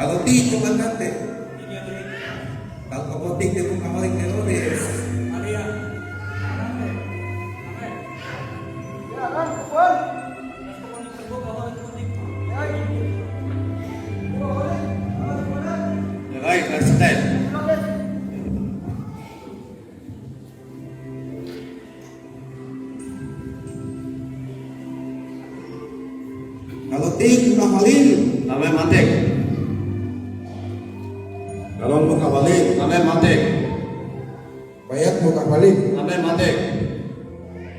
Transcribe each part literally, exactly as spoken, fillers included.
Alotik, comandante. Tal kopotik te muk ajwalil Herodes. Alotik, muk ajwalil. Tame mantek. Talon, muk ajwalil. Tame mantek. Bayat, muk ajwalil. Tame mantek.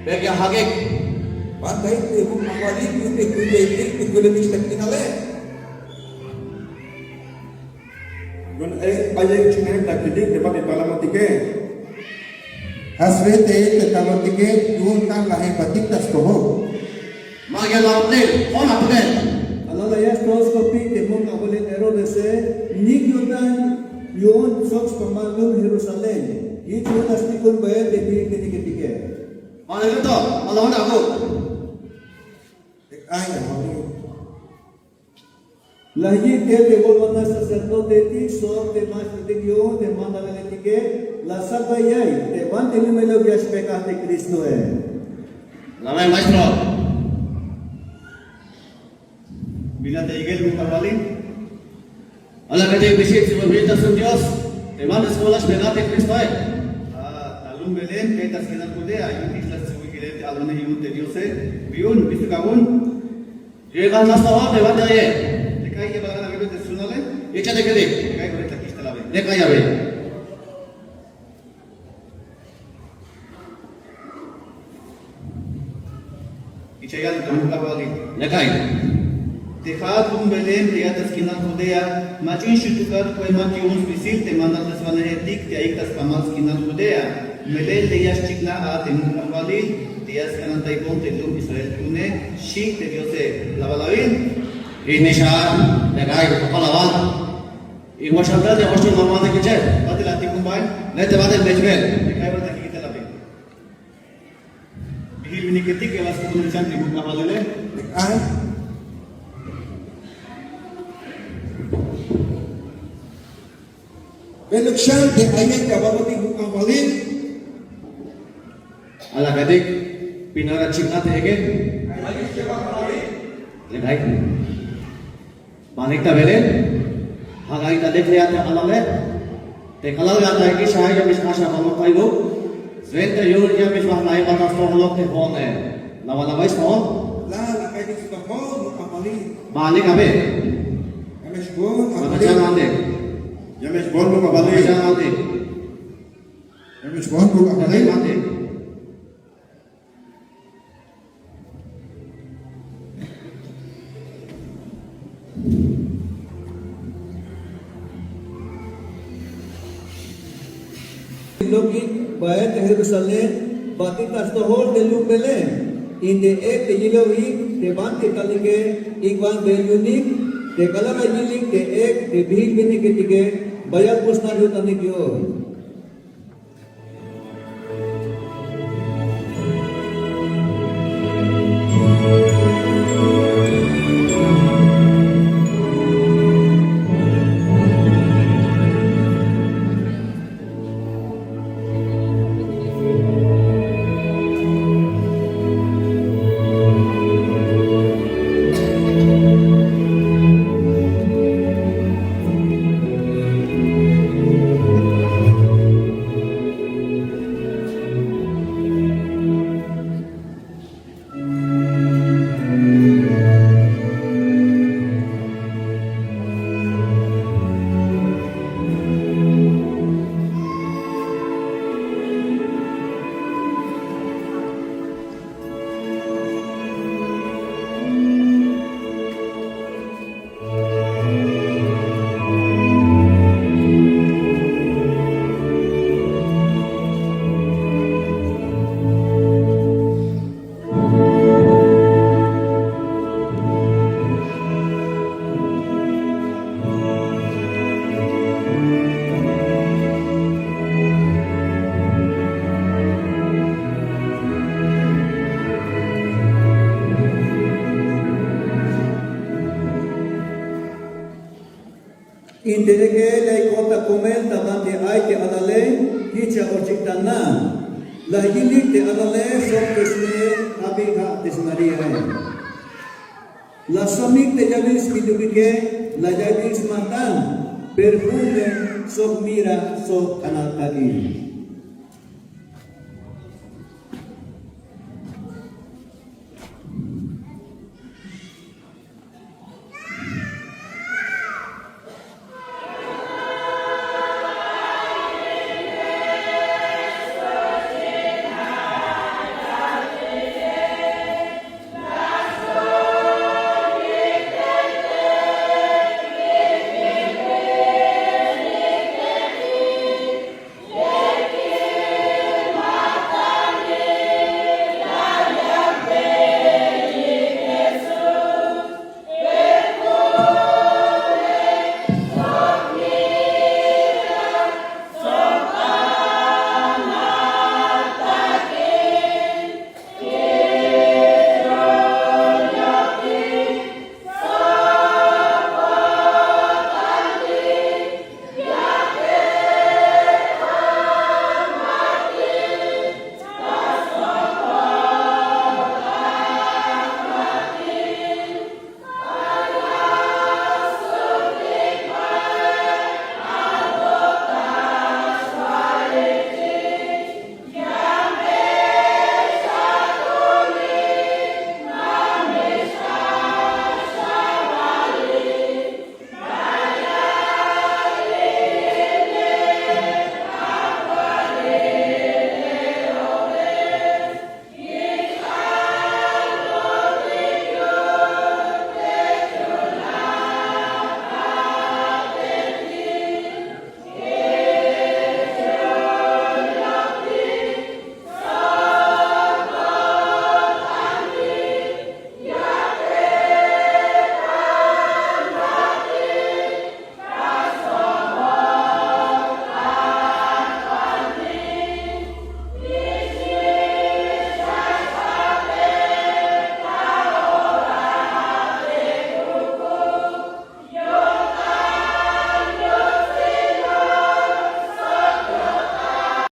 Bek ya jak'ik. Banti te muk ajwalil, yu'un te kuyelik, te kuyelik ta k'inale. Yu'un e, ay e chi'ne ta kilik te banti palamatike. Ja' sbe te, te talotike, yu'un ta la jipbatik ta stojol. Ma ya la ut'il, jo'on apak'el. Alala ya stojol sk'opik te muk ajwalil Herodese, nik yo'tan yu'un sok spamal lum Jerusalén. Jich yu'un la stikun bael te bijil winiketike. Ma la yo'tan, ma la jo'on apak'el. Ay, ay, ay. La yip tel te walwanej sacerdotetik sok te maestroetik yu'un te mandamientoetike, la sakbey ya'iy te banti lumeluk ya xpek'aj te Cristoe. Tame maestro. Bin la te yilel muk ajwalil. Alala katik bi xi' te sts'ibujbil ta sjun Dios te banti sk'oplal xpek'aj te Cristoe. A, ta lum Belén, tey ta skinal Judea, yu'un jich la sts'ibujil te alwanej yu'un te Diose. Bi yu'un, bistuk awu'un. Yu'un k'alal ma stojol te banti aye. Lek'a'iy ya bal a la yilel te sjunale. Ich'a te kilik. Lek'a'iy, lek'a'iy ya bal. Ich'a ya bal te muk ajwalil. Lek'a'iy. Te ja'at lum Belén te ya ta skinal Judea, mach'in xutuk'at k'oemak yu'un spisil te mandamientoetik te ayik ta spamal skinal Judea. Melel te ya xchiknaj a te muk ajwalil te ya sk'anantayikon te lum Israel yu'une, xi' te Diose. ¿La bal awil? Jich nix a, lek'a'iy, apala bal. Y waxan tel te oxton mamante kiche. Batel a tikun bael. Lek te batel mechbel. Lek'a'iy, batel a kikitel abi. Bijil winiketik ya la stukun xan te muk ajwalile. Ay. Beluk xan te ayek ya balotik muk ajwalil. Alala katik, bin ora chiknaj te eke. Lek'a'iy. Banik ta Belén, ja' k'ax ta lek ya te k'alale, te k'alal ya ta ik'ix a ya me xk'ax a balon k'ayuk, swenta yu'un ya me xbajt' na'ibat ta stojoluk te jo'one. ¿La bal awil stojol? La, la k'ax ta stojol, muk ajwalil. Banik abi. Ya me xbon, muk ajwalil. Ya me xbon, muk ajwalil. Ya me xbon, muk ajwalil. Lok'ik bael te Jerusalén, batik ta stojol te lum Belén, in te ek te yilojik te banti talike, ik'wan beel yu'unik, te k'alal la yilik te ek te bijil winiketike, bayal k'uxnal yo'tanik yu'un. Te eke la yik'ot ta komel ta banti ay te alale, jich ya ochik ta na. La yilik te alale sok te sme'el abin ja' te smariae. La somik te yabin sbilukike, la yabin smajt'an perfume sok mira sok k'anal ta'i.